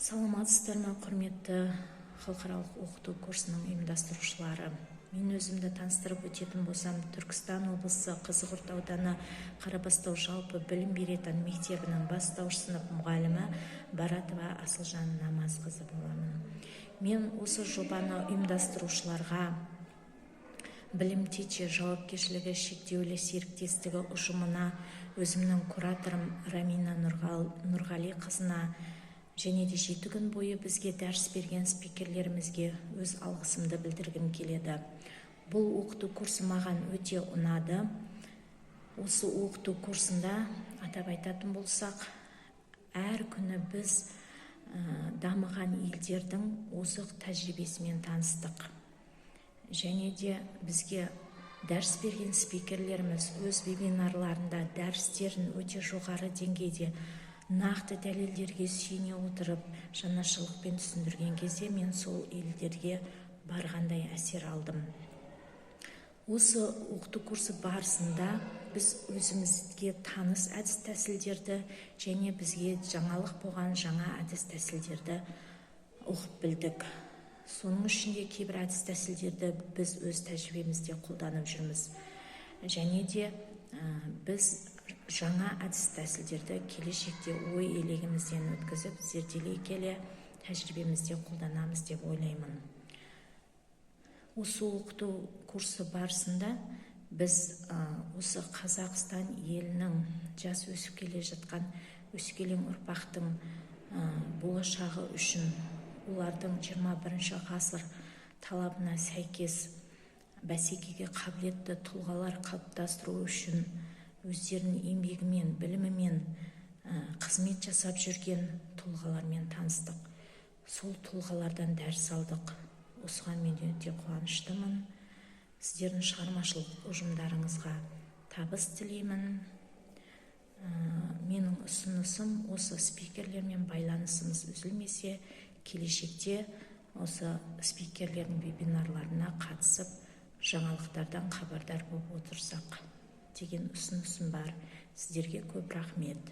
Саламатсыздар ма, құрметті халықаралық оқыту курсының ұйымдастырушылары! Мен өзімді таныстырып өтетін болсам, Түркістан облысы, Қызылқұрт ауданы, Қарабастау жалпы білім беретін мектебінің бастауыш сынып мұғалімі Баратова Асылжан Намазқызы боламын. Мен осы жобаны ұйымдастырушыларға, Білім Тичер жауапкершілігі шектеулі серіктестігі ұжымына, өзімнің кураторым Рамина Нұрғалиқызына және де 7 күн бойы бізге дәріс берген спикерлерімізге өз алғысымды білдіргім келеді. Бұл оқыту курсы маған өте ұнады. Осы оқыту курсында, атап айтатын болсақ, әр күні біз дамыған елдердің озық тәжірибесімен таныстық және де бізге дәріс берген спикерлеріміз өз вебинарларында дәрістерін өте жоғары деңгейде, нақты дәлелдерге сүйене отырып, жанашырлықпен түсіндірген кезде, мен сол елдерге барғандай әсер алдым. Осы оқыту курсы барысында біз өзімізге таныс әдіс тәсілдерді және бізге жаңалық болған жаңа әдіс тәсілдерді ұғып білдік. Соның ішінде кейбір әдіс тәсілдерді біз өз тәжірибемізде қолданып жүрміз және де біз жаңа әдіс тәсілдерді келешекте ой елегімізден өткізіп, зерделей келе, тәжірибемізде қолданамыз деп ойлаймын. Осы оқыту курсы барысында біз осы Қазақстан елінің жас өсіп келе жатқан өскелең ұрпақтың болашағы үшін, олардың 21 ғасыр талабына сәйкес бәсекеге қабілетті тұлғалар қалыптастыру үшін өздерінің еңбегімен, білімімен қызмет жасап жүрген тұлғалармен таныстық, сол тұлғалардан дәріс алдық. Осыған мен өте қуаныштымын. Сіздердің шығармашылық ұжымдарыңызға табыс тілеймін. Менің ұсынысым: осы спикерлермен байланысымыз үзілмесе, келешекте осы спикерлердің вебинарларына қатысып, жаңалықтардан хабардар болып отырсақ деген ұсынысым бар. Сіздерге көп рахмет.